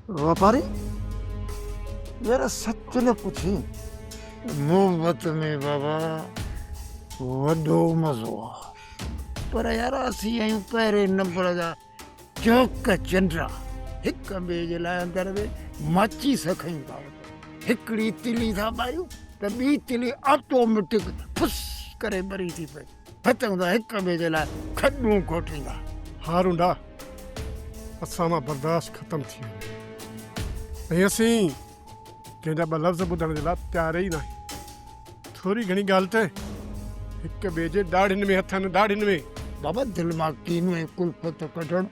واپاري، يار سچ نه پڇين، محبت ۾ بابا وڏو مزو آ، پر يار اسين آهيون پهرين نمبر جا چوڪ چنڊا، هڪ ٻئي جي لاء اندر ۾ ماچيس کنيون ٿا وٺون، هڪڙي تلي ٿا ٻاريون ته ٻي تلي آٽوميٽڪ ڦس ڪري ٻري ٿي پئي. ڦتون ته هڪ ٻئي جي لاء کڏون کوٽيندا. ها رونڊا، اسان مان برداشت ختم ٿي ويو ۽ اسين ڪنهن جا ٻه لفظ ٻڌڻ جي لاء تيار ئي ناهيون. ٿوري گهڻي ڳالهه ته هڪ ٻئي جي ڏاڙهين ۾ هٿ هن ڏاڙهين ۾. بابا دل مان ڪينو ۽ ڪلفت ڪڍڻ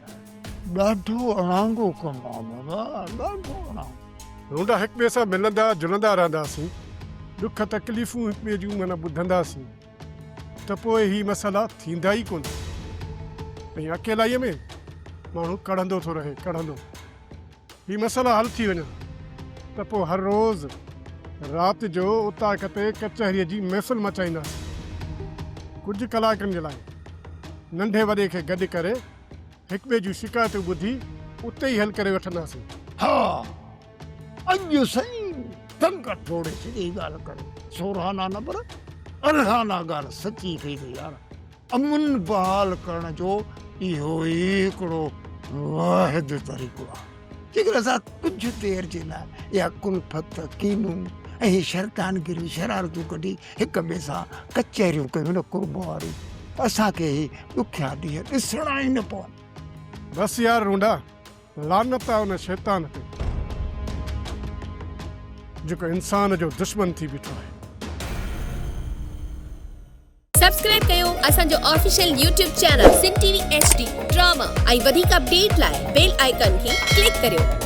ڏاڍو اڻانگو ڪم آ بابا ڏاڍو اڻانگو. رونڊا هڪ ٻئي سان ملندا جلندا رهنداسين، ڏک تڪليفون هڪ ٻئي جون معنيٰ ٻڌنداسين. ته پوء هي مسئلا ٿيندا ئي ڪونه ۽ اڪيلائيء ۾ ماڻهو ڪڙهندو ٿو رهي ڪڙهندو. هي مسئلا حل ٿي وڃن ته پوء هر روز رات جو اوطاق تي ڪچهريء جي محفل مچائينداسين. ڪجهه ڪلاڪن جي لاء ننڍي وڏي کي گڏ ڪري هڪٻئي جون شڪايتون ٻڌي اتي ئي حل ڪري وٺنداسين. ها اڄ سائين ٽنگ ٽوڙي ڇڏي ڳالهه ڪري سورهانا نه پر ارڙهانا ڳالهه سچي ڪئي اٿئي يار امن بحال ڪرڻ جو اهو ئي هڪڙو واحد طريقو آهي جيڪڏهن اسان ڪجهه دير جي لاء اها ڪلفت ڪينو ۽ هي شرطانگيريون شرارتون ڪڍي هڪ ٻئي سان ڪچهريون ڪيون نه قرب واريون ته اسان کي هي ڏکيا ڏينهن ڏسڻا ئي نه پون. بس يار رونڊا، لعنت آ ان شيطان تي جيڪو انسان جو دشمن ٿي بيٺو آهي. سبسڪرائب ڪيو اسان جو official YouTube channel Sindh T V H D drama ۽ وڌيڪ اپڊيٽ لاء بيل آئيڪان کي ڪلڪ ڪريو.